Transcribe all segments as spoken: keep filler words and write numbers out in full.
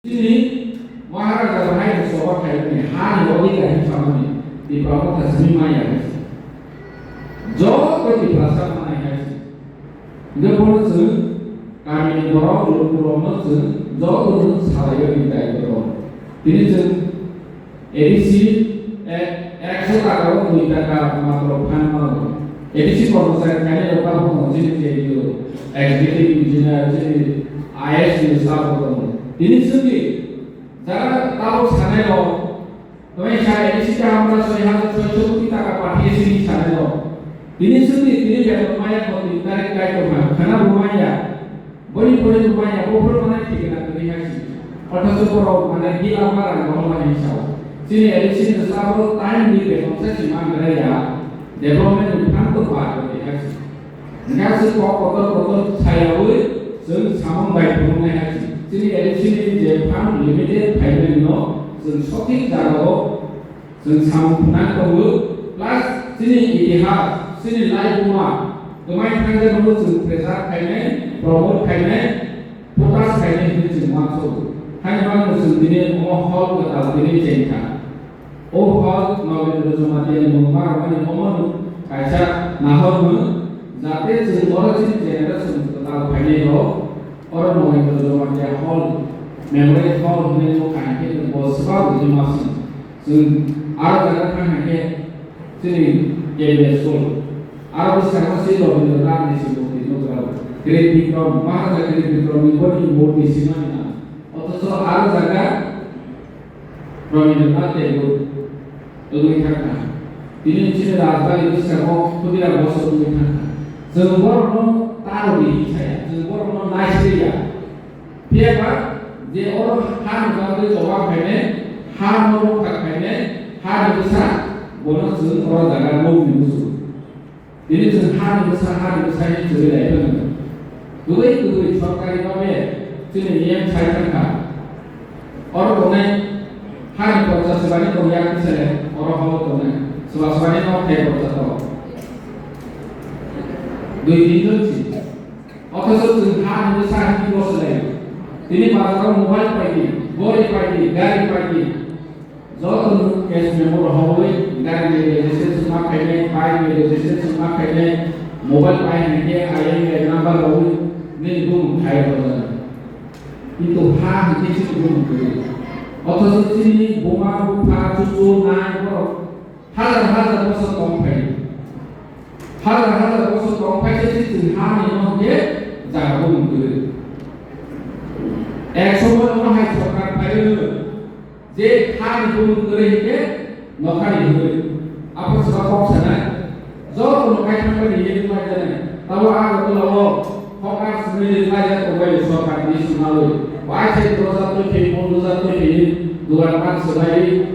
Chini Maharaja bahai ni choba khaimani ha ni odhikar hinwi samani Tipra Motha simi maya hai se. Joto Tiprasa manai hai se. Hingke bono chwng kamini borok lukurokno chwng joto no salaio ni daityo rok. Tini chwng A D C ek, ekso taka o dui taka matro phan mano. A D C kormochari kainwi rok tabuk tongo chini J D O, executive engineer, chini I A S ni staff rok tongo. Tini chwngni jara tabuk sanai rok, tei sa A D C ta hamra soi hajar soiso koti taka pathiye sini sanai rok. Tini chwngni tini beton maya koti tarik kai tongma khana bo maya. Boni pore bo maya, bo phuru manai thik na kwrwi hai se. Othocho borok manai gila mara rohorma hai sao. Chini A D C ni bwsa borok time ni beton se sima gwnai ya, development ni phan to bar kwrwi hai se. Hingkha se kok kotor kotor sayaui chwng samung bai phunuknai hai se. Chini A D C ni je phan limited phaimani no chwng sothik jagao Chwng samung phunang tongo, plus chini itihas, chini laibuma, kwmai thangjak rokno chwng preserve khainai, promote khainai, focus khainai hinwi chwng uansugo. Haini bagwino chwng tini omo hall kwtal tini chengkha. O hall Nogendra Jamatia ni mungma rwmani omo nwng kaisa nahor nwng, jate chwng oro chini generation kwtal phainai rok, oro Nogendra Jamatia Hall, Memorial Hall hinwi nuk kha hinkhe bo swbak ujui masing. Chwng aro jaga thang hai khe chini K B S school. Aro bwskango se Rabindranath ni se murti nukjago. Kirit Bikram, Maharaja Kirit Bikram ni boni murti simani na. Othocho aro jaga Rabindranath Tagore wngwi thangkha. Tini chini rajbari bwskango Khudiram Bosok wngwi thangkha. Chwng borokno ta rwdi hinwi saya, chwng borokno naisriya. Phiya ba je oro ha ni bagwi choba khainai, ha no rwkha khainai, ha ni bwsa, bono chwng oro jaga nokni bwswk. Tini chwng ha ni bwsa, ha ni bwsa hinwi chwngwi lai phano. Kwbwi kwbwi sorkari babe chini niyam sai thangkha. Oro tongnai ha ni porcha swbani tong yak bwsale oro holo tongnai. Swba swbani nok thai porcha tong. Dui tin jon si. Othocho chwng ha hinwi sa hinwi bo swlai. Tini bazaro mobile paidi, gori paidi, gari paidi. Joto nwng cash memo rohorwi gari ni registration ma khainai, bike ni registration ma khainai, mobile pai hinkhe I M E I number rohorwi nini bumung khai rwjak. Kintu ha hinkhe chini bumung kwrwi. Othocho chini buma, bupha, chuchu, nai, borok Hajar hajar bosor tong phai. Hajar hajar bosor tong phai se chwng ha ni no hwnkhe jaga bo mung kwrwi. Ek somoy no hai sorkar phai rw je ha ni bo mung kwrwi hwnkhe nokha ni hwnwi. Apo saka kok sanai. Joto no khai thang bai ye lai janai. Tabo Agartala o hokar swnwi lai jak tong bai sorkar ni swnalwi. Waisa dosa twi thwi, pondro dosa twi thwi, dugan pan swbai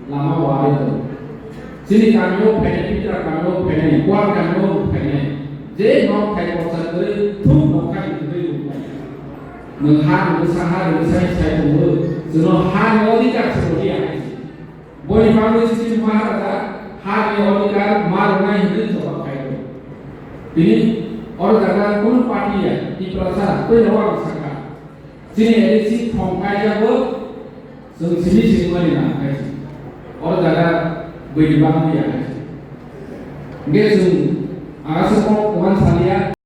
lama wari tong. Chini kamio phainai, Pitra kamio phainai, Kuar kamio phainai. Je nok thai kosa kwrwi, thuk nok khai kwrwi rwnai. Nwng ha rwgwi sa, ha rwgwi sai sai tongo. Chwngno ha ni odhikar se rwliya hai se. Boni bagwi chini Maharaja ha ni odhikar ma rwnai hinwi jobab khai tongo. Tini oro jaga kunu party ya, Tiprasa, tei rw ang sakha. Chini A D C thong kaijago, chwng simi simi mani nang khai se. Oro jaga bwini bangwi ya khai se. Hingke chwng aga se kok kwbang saliya,